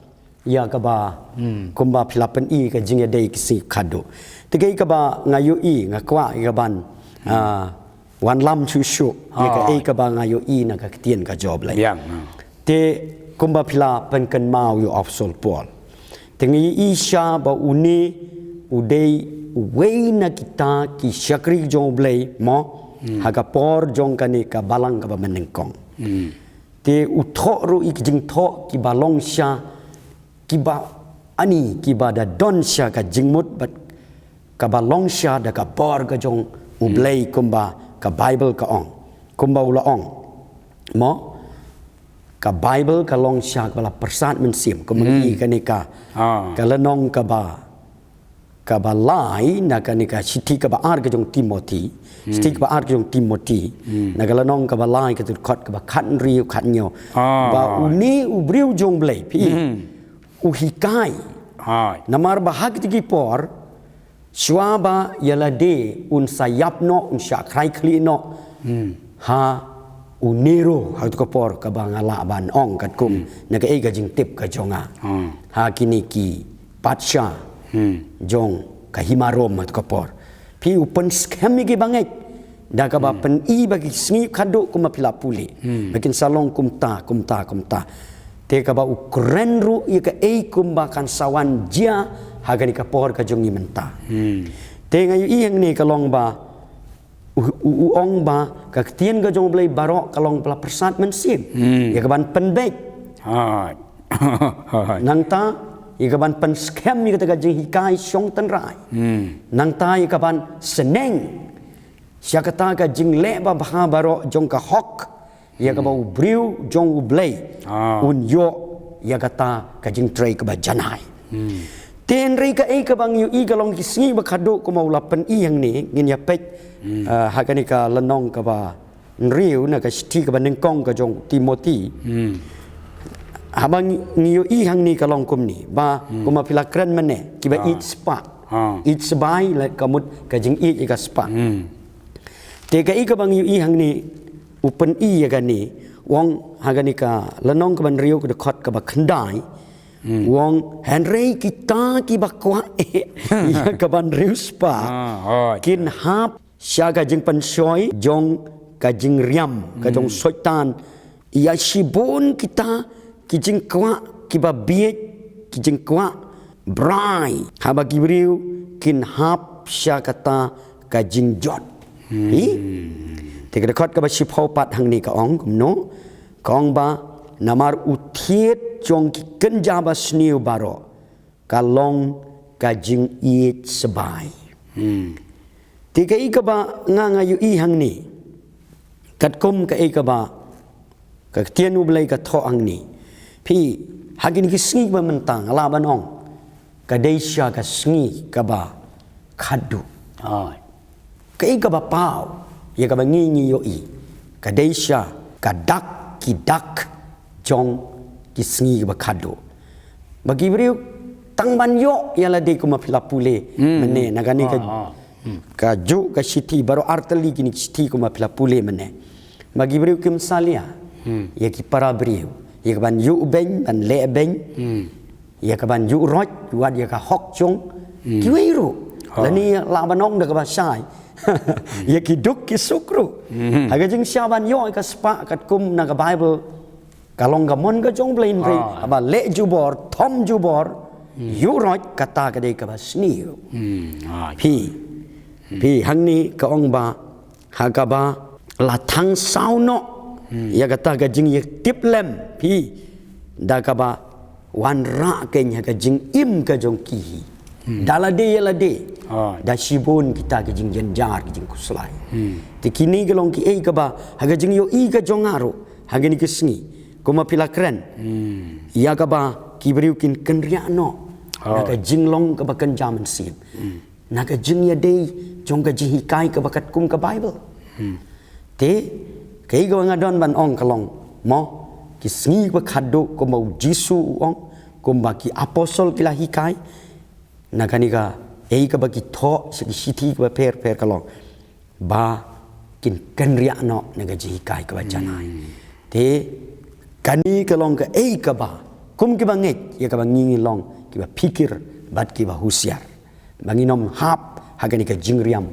Ïa kaba, kumba phi la pyni ka jingïadei ki sngi khadduh. Te kaei kaba nga ïohi, nga kwah ïa ka ban, ah, wanlam shuh shuh ïa kaei kaba nga ïohi na ka ktien ka jong U Blei. Te kumba phi la pynkynmaw ïa u Apostol Paul, te nga ïohi shisha ba une u dei uwei na kita ki shakri jong U Blei mo, ha ka por jong kane ka balang kaba mynnyngkong. Te u thoh ruh ïa ki jingthoh kiba long sha, kiba, ani, kiba da don sha ka jingmut bad kaba long sha da ka bor ka jong U Blei, kumba ka Baibl ka ong. Kumba u la ong mo, ka Baibl ka long sha kaba la pyrsad mynsiem, kumba ngi ïohi kane ka, ka lynnong kaba kaba lai na kane ka shithi kaba ar ka jong u Timothi. Shithi kaba ar ka jong u Timothi, na ka lynnong kaba lai, ka dkhot kaba khathynriew, khathynñiew. Ba une u briew jong U Blei, phi, u hikai. Namar ba ha kito ki por, shuwa ba ïa lade un sa ïap noh, un shah krai khlieh noh ha u Nero ha katu ka por, kaba nga lah ban ong katkum na kaei ka jingtip ka jong nga. Ha kine ki patsha jong ka hima Rom ha katu ka por. Phi, u pynskhem ïa ki bangeit da kaba pyni ba ki sngi khadduh kumba phi la pule ba kin sa long kumta, kumta, kumta. Te kaba u kren ruh ïa kaei kumba kan sa wan jia ha kane ka por ka jong ngi mynta. Te nga ïohi hangne ka long ba u, u, u ong ba ka ktien ka jong U Blei baroh ka long ba la pyrsad mynsiem ïa kaban pynbeit. Nangta ïa kaban pynskhem ïa kata ka jinghikai shong tynrai. Nangta ïa kaban sneng sha kata ka jingleh babha baroh jong ka hok, ïa kaba u briew jong U Blei un ïoh ïa kata ka jingtrei kaba janai. Te hynrei kaei kaba ngi ïohi ka long ki sngi ba khadduh kumba u la pyni hangne, ngin ïa peit ha kane ka lynnong kaba hynriew na ka shithi kaba nyngkong ka jong Timothi. Haba ngi, ngi ïohi hangne ka long kumne ba kumba phi la kren mynne, kiba ïeit spah, ïeit sbai, la ka mut ka jingïeit ïa ka spah. Te kaei kaba ngi ïohi hangne, u pyni ïa kane, u ong ha kane ka lynnong kaba hynriew ka dkhot kaba khyndai, u ong, hynrei kita kiba kwah ïa kaban riewspah kin hap sha ka jingpynshoi jong ka jingriam ka jong Soitan. Ïa shibun kita ki jingkwah kiba bieit, ki jingkwah brai, haba ki briew kin hap sha kata ka jingjot. Te ka dkhot kaba shiphew pat hangne ka ong kumno, ka ong ba namar u thied jong ki kynja basniew baroh ka long ka jingïeit sbai. Te kaei kaba nga, nga ïohi hangne, katkum kaei kaba ka ktien U Blei ka thoh hangne, phi, ha kine ki sngi ba mynta nga lah ban ong ka dei sha ka sngi kaba khadduh. Kaei kaba paw ïa kaba ngi, ngi ïohi, ka dei sha ka dak ki dak jong ki sngi kaba khadduh. Ba ki briew tang ban ïoh ïa lade kumba phi la pule mynne na kane ka, ka juh ka shithi, baroh artylli kine ki shithi kumba phi la pule mynne. Ba ki briew kim salia ïa ki para briew ïa kaban ïuh beiñ, ban leh beiñ, ïa kaban ïuh roit, wat ïa ka hok jong kiwei ruh. Lane lah ban ong da kaba shai, ïa ki duk ki suk ruh. Ha ka jingshah ban ïoh ïa ka spah katkum na ka Baibl, ka long ka mon ka jong U Blei, hynrei haba leh jubor, thom jubor, ïuh roit, kata ka dei kaba sniew. Phi, phi, hangne ka ong ba ha kaba la thang saw noh ïa kata ka jingïatiplem, phi, da kaba wanrah keiñ ha ka jingim ka jong ki hi da lade ïa lade, da shibun kita ki jingjynjar, ki jingkhuslai. Te kine ki long kiei kaba ha ka jingïohi ka jong nga ruh ha kine ki sngi, kumba phi la kren, ïa kaba ki briew kin kynriah noh na ka jinglong kaba kynja mynsiem, na ka jingïadei jong ka jinghikai kaba katkum ka Baibl. Te kaei kaba nga don ban ong ka long, mo, ki sngi ba khadduh kumba U Jisu u ong, kumba ki apostol ki la hikai, na kane kaei kaba ki thoh sha ki shithi kiba pher pher ka long ba kin kynriah noh na ka jinghikai kaba janai. Te kane ka long kaei kaba kum kiba ngeit ïa kaba ngi, ngi long kiba phikir bad kiba husiar, ba ngin ym hap ha kane ka jingriam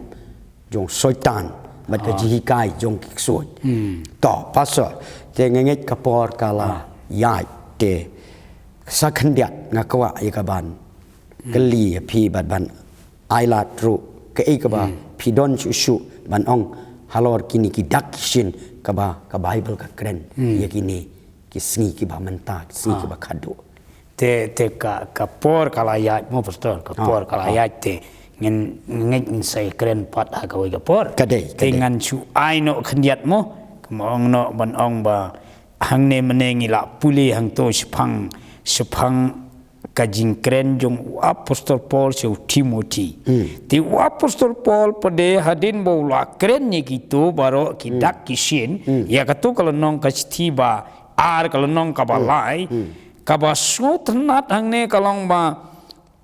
jong Soitan bad ka jinghikai jong ki ksuid. To, Pastor, te nga ngeit ka por ka la ïaid, te sa khyndiat nga kwah ïa kaban kylli ïa phi bad ban ailad ruh kaei kaba phi don shuh shuh ban ong halor kine ki dak ki shin kaba ka Baibl ka kren ïa kine ki sngi kiba mynta, ki sngi kiba khadduh. Te, te ka, ka por ka la ïaid mo, Pastor, ka por ka la ïaid, te ngin, ngin sa kren pat ha kawei ka por. Ka dei, ka dei. Te ngan shu ai noh khyndiat mo, kumba ong noh ban ong ba hangne mynne ngi la pule hangto shaphang, shaphang ka jingkren jong u apostol Paul sha u Timothi. Te u apostol Paul pat de hadien ba u la kren ïa kito baroh ki dak ki shin, ïa kato ka lynnong ka shithi ba ar, ka lynnong kaba lai, kaba sngewtynnat hangne ka long ba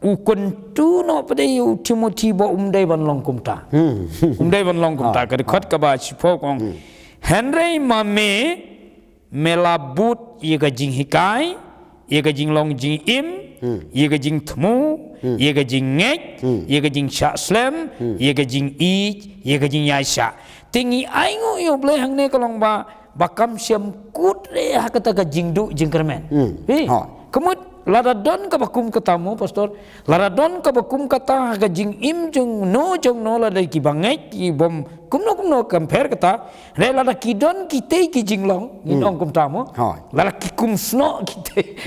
u kyntu noh pat de ïa u Timothi ba um dei ban long kumta. Um dei ban long kumta. Ka dkhot kaba shiphew ka ong, Hynrei ma me, me la bud ïa ka jinghikai, ïa ka jinglong jingim, ïa ka jingthmu, ïa ka jingngeit, ïa ka jingshah slem, ïa ka jingïeit, ïa ka jingïaishah. Te ngi ainguh ïa U Blei hangne ka long ba, ba kam shym kut re ha kata ka jingduh jingkyrmen. Hei, ka mut lada don kaba kum kata mo, Pastor, lada don kaba kum kata ha ka jingim jong no jong no, lada ki bangeit ki bym kumno kumno compare kata, re lada ki don kitei ki jinglong, ngin ong kumta mo. Lada ki kum snoh kitei.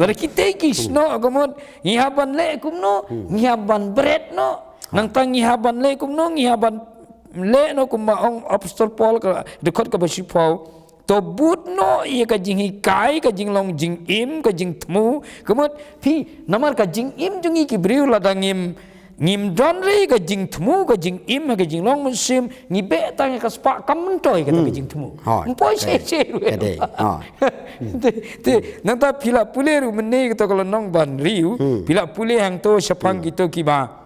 Lada kitei ki snoh ka mut, ngi hap ban leh kumno, ngi hap ban bret noh. Nangta ngi hap ban leh kumno, ngi hap ban leh noh kumba ong Apostol Paul ka dkhot kaba shiphew. To bud noh ïa ka jinghikai, ka jinglong jingim, ka jingthmu. Ka mut phi, namar ka jingim jong ngi ki briew lada ngim, ngim don re ka jingthmu, ka jingim, ka jinglong mynsiem, ngi beh tang ïa ka spah kam myntoi kata ka jingthmu. Ym poi shisha ruh. Te, te, nangta phi la pule ruh mynne kata ka lynnong ba hynriew, phi la pule hangto shaphang kito kiba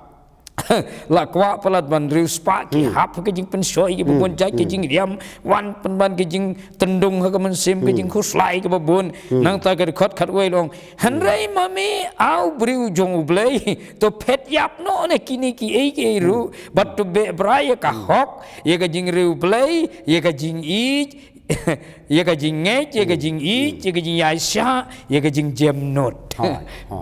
la kwah palat ban riewspah, ki hap ka jingpynshoi kiba bun, jait ka jingriam, wan pynban ka jingtyndung ha ka mynsiem, ka jingkhuslai kaba bun. Nangta ka dkhot khatwei la ong, hynrei ma me, A u briew jong U Blei, to phet ïap noh na kine kiei kiei ruh, bad to beh bha ïa ka hok, ïa ka jingriewblei, ïa ka jingïeit, ïa ka jingngeit, ïa ka jingïeit, ïa ka jingïaishah, ïa ka jingjemnud.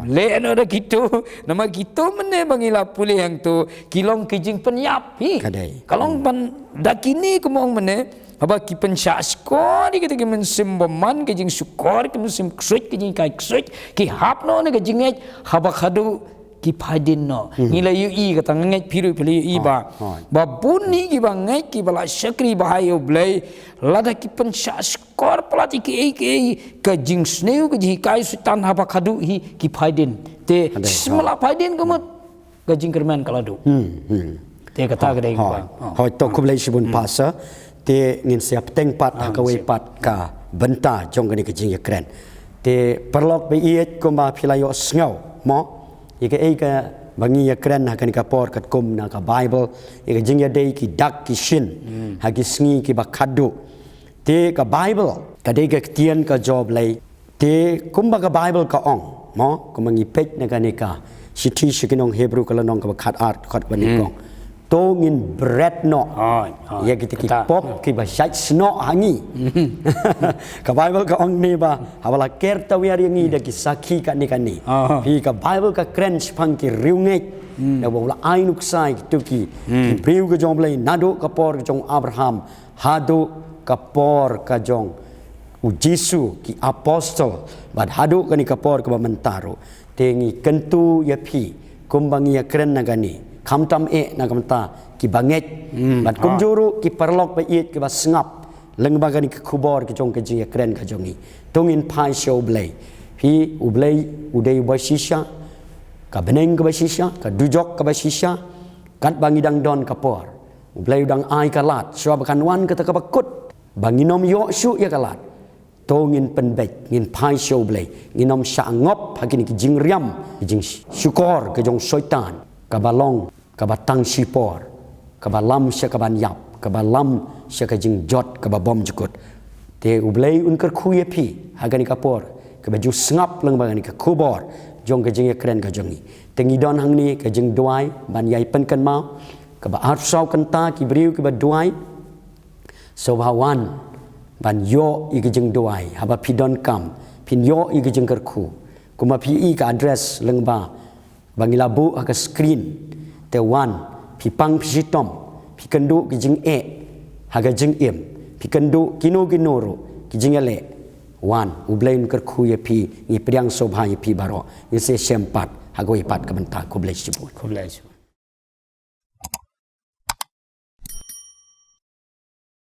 Leh noh da kito, namar kito mynne ba ngi la pule hangto, ki long ki jingpynïap hi. Ka long ban da kine kumba ong mynne, haba ki pynshah shkor ïa kita ki mynsiem bymman, ki jingshukor, ki mynsiem ksuid, ki jinghikai ksuid, ki hap noh na ka jingngeit, haba khadduh ki phai dien noh. Ngi la ïohi kata, nga ngeit phi ruh phi la ïohi ba, ba bun hi kiba ngeit, kiba la shakri bha ha U Blei, lada ki pynshah shkor palat ïa kiei kiei, ka jingsniew, ka jinghikai Soitan, haba khadduh hi ki phai dien. Te shisha ma la phai dien ka mut ka jingkyrmen ka la duh. Te kata ka dei ba. Hooid, to khublei shibun Pastor. Te ngin sa ïa bteng pat ha kawei pat ka bynta jong kane ka jingïakren. Te paralok ba ïeit, kumba phi la ïohsngew mo, ïa kaei kaba ngi ïakren ha kane ka por katkum na ka Bible, ïa ka jingïadei ki dak ki shin ha ki sngi kiba khadduh. Te ka Bible ka dei ka ktien ka jong U Blei. Te kumba ka Bible ka ong mo, kumba ngi peit na kane ka shithi sha ki nong Hebru ka lynnong kaba khatar, dkhot kaba nyngkong. To ngin bret noh ïa kita ki pop kiba shait snoh ha ngi. Ka Bible ka ong ne ba, haba la ker tawiar ïa ngi da ki sakhi kane kane. Phi, ka Bible ka kren shaphang ki riewngeit, da ba u la ai nuksa ïa kito ki, ki briew ka jong U Blei, naduh ka por ka jong u Abraham haduh ka por ka jong u Jisu, ki apostol, bad haduh kane ka por kaba mynta ruh. Te ngi kyntu ïa phi, kumba ngi ïakren na kane, khamtam eh na ka bynta kiba ngeit, bad kumjuh ruh ki paralok ba ïeit kiba sngap lyngba kane ka khubor ka jong ka jingïakren ka jong ngi. To ngin phai sha U Blei. Phi, U Blei u dei uba shisha, ka bneng kaba shisha, ka dujok kaba shisha, katba ngi dang don ka por. U Blei u dang ai ka lad, shuwa ba kan wan kata kaba kut, ba ngin ym ïoh shuh ïa ka lad. To ngin pynbeit, ngin phai sha U Blei, ngin ym shah ngop ha kine ki jingriam, ki jingshukor ka jong Soitan, kaba long kaba tang shipor, kaba lam sha kaban ïap, kaba lam sha ka jingjot kaba bymjukut. Te U Blei un kyrkhu ïa phi ha kane ka por, kaba ju sngap lyngba kane ka khubor jong ka jingïakren ka jong ngi. Te ngi don hangne ka jingduwai ban ïai pynkynmaw, kaba arphew saw kynta ki briew kiba duwai, sngewbha wan ban ïoh ïa ka jingduwai, haba phi donkam, phin ïoh ïa ka jingkyrkhu. Kumba phi ïohi ka address lyngba ba ngi la buh ha ka screen. Te wan, phi pang phi shitom, phi kynduh ki jingeh ha ka jingim, phi kynduh kino kino ruh ki jingïaleh. Wan, U Blei un kyrkhu ïa phi, ngi pdiang sngewbha ïa phi baroh. Ngin sa ïashem pat ha kawei pat ka bynta. Khublei shibun. Khublei shibun.